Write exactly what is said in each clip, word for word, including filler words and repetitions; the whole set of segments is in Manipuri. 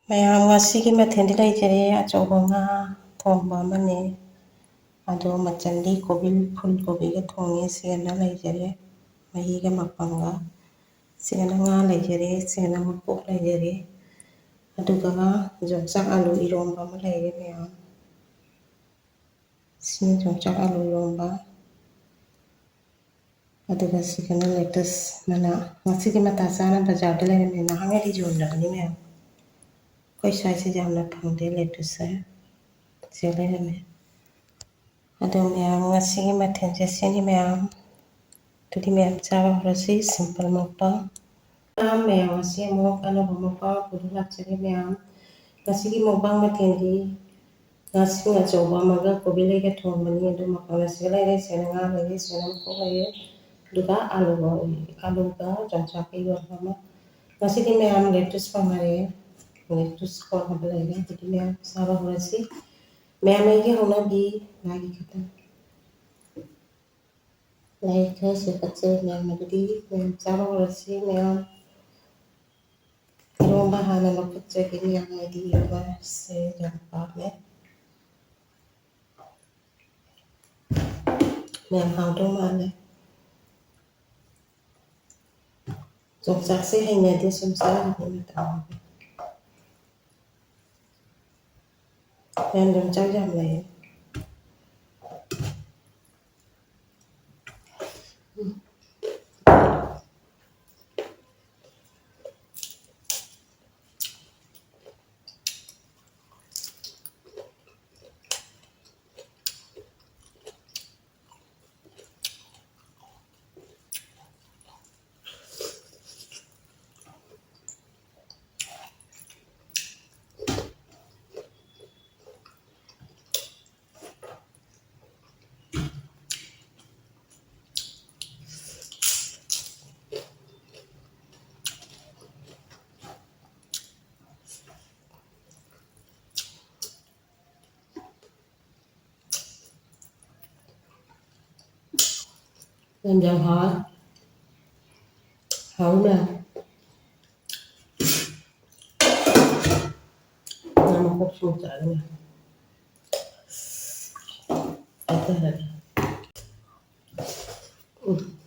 ꯃꯌꯥꯝ, ꯉꯁꯤꯒꯤ ꯃꯊꯦꯜꯗꯤ ꯂꯩꯖꯔꯦ, ꯑꯆꯧꯕ ꯉꯥ ꯊꯣꯡꯕ ꯑꯃꯅꯦ, ꯑꯗꯣ ꯃꯆꯜꯗꯤ ꯀꯣꯕꯤ, ꯐꯨꯜ ꯀꯣꯕꯤꯒ ꯊꯣꯡꯉꯦ, ꯁꯤꯒꯅ ꯂꯩꯖꯔꯦ, ꯃꯍꯤꯒ ꯃꯄꯪꯒ꯫ ꯁꯤꯒꯅ ꯉꯥ ꯂꯩꯖꯔꯦ, ꯁꯤꯒꯅ ꯃꯀꯣꯛ ꯂꯩꯖꯔꯦ, ꯑꯗꯨꯒ ꯌꯣꯡꯆꯥꯛ ꯑꯥꯂꯨ ꯏꯔꯣꯝꯕ ꯑꯃ ꯂꯩꯔꯦ ꯃꯌꯥꯝ꯫ ꯁꯤꯅ ꯌꯣꯡꯆꯥꯛ ꯑꯥꯂꯨ ꯏꯔꯣꯝꯕ꯫ ꯑꯗꯨꯒ ꯁꯤꯒꯅ ꯂꯦꯇꯨꯁ ꯃꯅꯥ꯫ ꯉꯁꯤꯗꯤ ꯃꯇꯥ ꯆꯥꯅ ꯕꯖꯥꯔꯗ ꯂꯩꯔꯝꯃꯦ꯫ ꯅꯍꯥꯟꯉꯩꯗꯤ ꯌꯣꯟꯗꯕꯅꯤ ꯃꯌꯥꯝ꯫ ꯑꯩꯈꯣꯏ ꯁ꯭ꯋꯥꯏꯁꯤ ꯌꯥꯝꯅ ꯐꯪꯗꯦ ꯂꯦꯇꯨꯁꯁꯦ꯫ ꯁꯤꯗ ꯂꯩꯔꯝꯃꯦ꯫ ꯑꯗꯣ ꯃꯌꯥꯝ, ꯉꯁꯤꯒꯤ ꯃꯊꯦꯜꯁꯦ ꯁꯤꯅꯤ ꯃꯌꯥꯝ꯫ ꯑꯗꯨꯗꯤ ꯃꯌꯥꯝ ꯆꯥꯕ ꯍꯧꯔꯁꯤ꯫ Simple mukbang. ꯃꯌꯥꯝ, ꯉꯁꯤ ꯑꯃꯨꯛ ꯑꯅꯧꯕ ꯃꯨꯛꯕꯥꯡ ꯄꯨꯗꯨꯅ ꯂꯥꯛꯆꯔꯦ ꯃꯌꯥꯝ꯫ ꯉꯁꯤꯒꯤ ꯃꯨꯛꯕꯥꯡ ꯃꯊꯦꯜꯗꯤ ꯉꯥꯁꯤꯡ ꯑꯆꯧꯕ ꯑꯃꯒ ꯀꯣꯕꯤ ꯂꯩꯒ ꯊꯣꯡꯕꯅꯤ꯫ ꯑꯗꯨ ꯃꯄꯪ ꯑꯁꯤꯒ ꯂꯩꯔꯦ, ꯁꯤꯅ ꯉꯥ ꯂꯩꯔꯦ, ꯁꯤꯅ ꯃꯀꯣꯛ ꯂꯩꯔꯦ, ꯑꯗꯨꯒ ꯑꯥꯂꯨꯒ, ꯑꯥꯂꯨꯒ ꯌꯣꯡꯆꯥꯛꯀ ꯏꯔꯣꯟꯕ ꯑꯃ꯫ ꯉꯁꯤꯗꯤ ꯃꯌꯥꯝ ꯂꯦꯇꯨꯁ ꯐꯪꯅꯔꯦ꯫ ꯂꯦꯇꯨꯁ ꯀꯣꯟꯅꯕ ꯂꯩꯔꯦ꯫ ꯑꯗꯨꯗꯤ ꯃꯌꯥꯝ ꯆꯥꯕ ꯍꯧꯔꯁꯤ꯫ ꯃꯌꯥꯝ ꯑꯩꯒꯤ ꯍꯧꯅꯕꯤ ꯂꯥꯏꯒꯤ ꯈꯛꯇꯪ꯫ ꯂꯥꯏ ꯈꯔꯁꯨ ꯀꯠꯆꯔꯤ ꯃꯌꯥꯝ, ꯑꯗꯨꯗꯤ ꯃꯌꯥꯝ ꯆꯥꯕ ꯍꯧꯔꯁꯤ ꯃꯌꯥꯝ꯫ ꯏꯔꯣꯝꯕ ꯍꯥꯟꯅ ꯂꯧꯈꯠꯆꯒꯦ ꯃꯌꯥꯝ, ꯑꯩꯗꯤ ꯏꯔꯣꯝꯕꯁꯦ ꯌꯥꯝ ꯄꯥꯝꯃꯦ꯫ ꯃꯌꯥꯝ ꯍꯥꯎꯗꯧ ꯃꯥꯜꯂꯦ꯫ ꯌꯣꯡꯆꯥꯛꯁꯦ ꯍꯩꯅꯗꯦ, ꯁꯨꯝ ꯆꯥꯔꯤꯕ ꯃꯇꯝꯗ꯫ ꯃꯌꯥꯝ ꯌꯣꯡꯆꯥꯛ ꯌꯥꯝ ꯂꯩꯌꯦ꯫ ꯌꯥꯝ ꯌꯥꯝ ꯍꯥꯎꯋꯦ꯫ ꯍꯥꯎꯅ꯫ ꯃꯣꯛ ꯁꯤꯡ ꯆꯥꯒꯅꯤ ꯍꯥꯏꯇꯥꯔꯦ꯫ ꯎꯝ꯫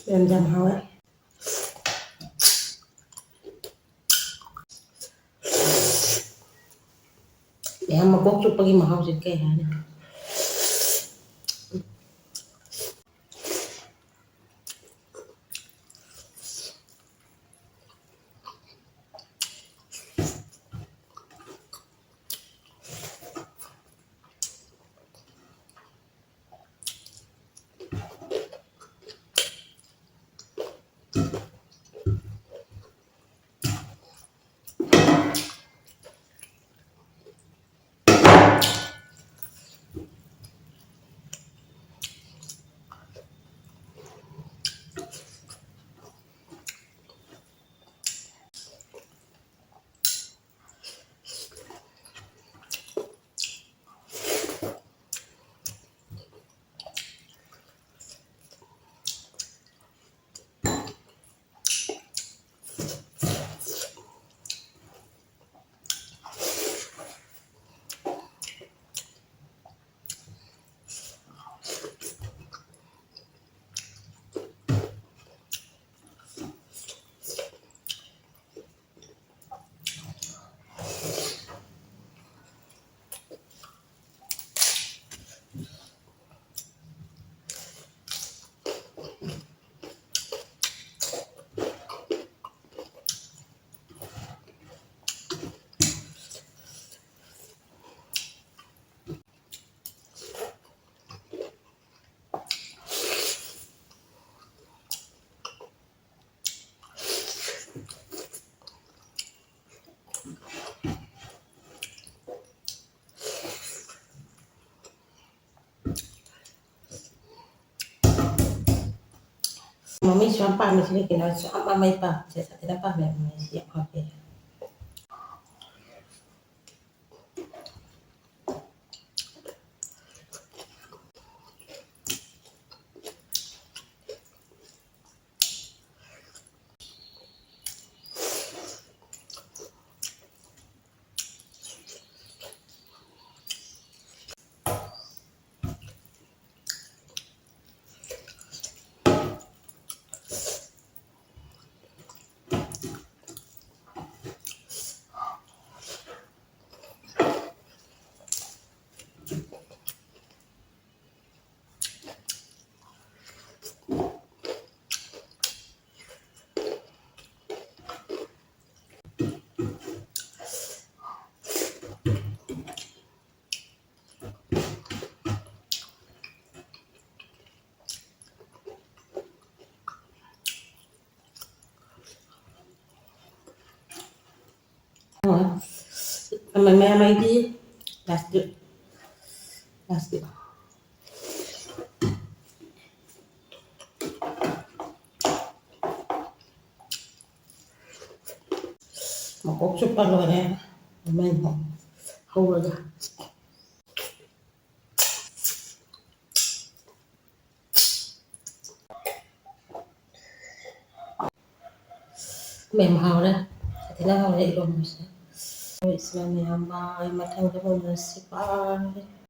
ꯌꯥꯝ, ꯌꯥꯝ ꯍꯥꯎꯋꯦ꯫ ꯃꯌꯥꯝ ꯃꯀꯣꯛ ꯆꯨꯞꯄꯒꯤ ꯃꯍꯥꯎꯁꯦ ꯀꯩ ꯍꯥꯏꯅꯤ? ꯃꯃꯩꯁꯨ ꯌꯥꯝ ꯄꯥꯝꯃꯤꯁꯤꯅ ꯀꯩꯅꯣ, ꯁꯨꯝ ꯃꯃꯩ ꯄꯥꯝꯕꯁꯦ ꯁꯥꯊꯤꯅ ꯄꯥꯝꯃꯦ, ꯃꯃꯩꯁꯤ ꯌꯥꯝ ꯍꯥꯎꯋꯦ꯫ ꯑꯃ ꯃꯌꯥꯝ ꯑꯩꯗꯤ ꯂꯥꯁꯇ, ꯂꯥꯁꯇ꯫ ꯃꯀꯣꯛ ꯆꯨꯞꯄ ꯂꯣꯏꯔꯦ꯫ ꯑꯗꯨꯃꯥꯏꯅ ꯍꯧꯔꯒ꯫ ꯃꯦꯝ ꯍꯥꯎꯔꯦ꯫ ꯁꯥꯊꯤꯅ ꯍꯥꯎꯔꯦ ꯏꯔꯣꯝꯕꯁꯦ꯫ ꯍꯣꯏ, ꯏꯆꯤꯟ ꯏꯅꯥꯎ ꯃꯌꯥꯝ, ꯕꯥꯏ꯫ ꯃꯊꯪꯗ ꯎꯅꯁꯤ꯫ ꯕꯥꯏ꯫